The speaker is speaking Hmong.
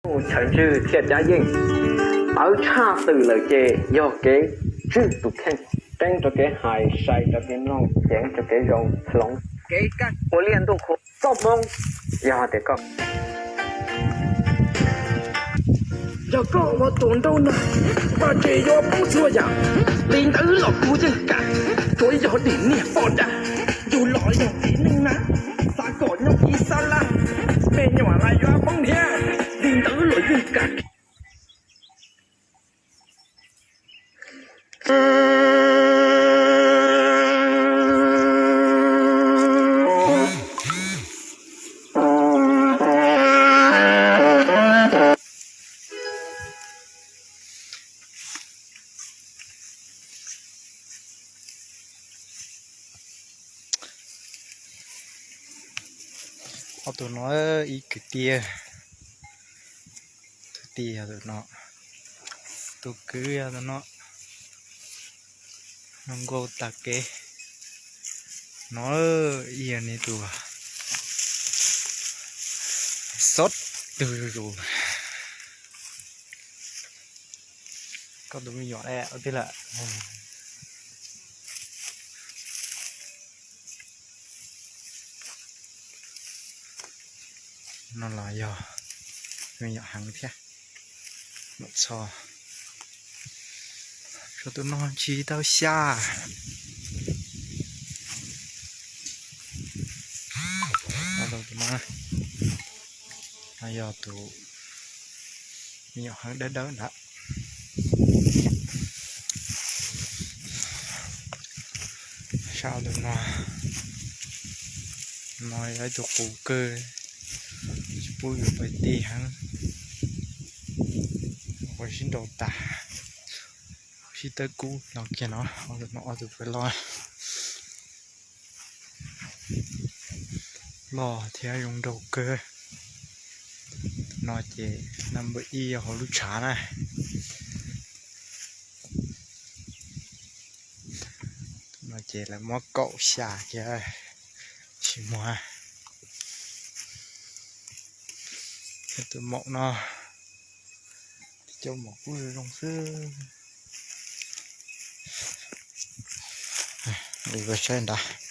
Chaw ntswg thiaj cab yeej. Tawv tshaj twm lawm ces yog kev tswj tus kheej, teeb rau kev hais, sai rau kev mloog, ceev rau kev zoo, hloov kev kaj ua liaj ntuj qhua. Txoj hmoob yog tias koj, yog koj ua tus nraug nag, vaj tse yuav poob txhua yam. Li ntawd los kuv yeej kam, tsuav yog dim niag poj nrag, yus los yog txiv neej na, xav kom nyob ib sab laj, me nyuam lawv yuav poob thiab. Li ntawd los yeej kam. Ob tug no ib kwv tij, tus tij yog tus no, tus kwv yog tus no. Zoo nkauj tag kev no, ib yam li tus xob twg zus. Koj tus me nyuam ua twg lawm? No los yog me nyuam heev thiab. Txog tus no tsis tau xya. Tus no, no yog tus me nyuam heev dawb dawb ntawd. Sab tus no, no yog ib tug qus kawg, tsis pub yus pais ti heev, ua sib nraus tas, sib tawb kub no kiag no, tus no tus pawg loj. Loj thiab zoo nraug kawg. No ces number ib hauv lub tshav na. No ces lawv muab kaum xya kiag, tsis muag. Tus maum no, cov maum kub zoo zoo xwb. Saib nrad.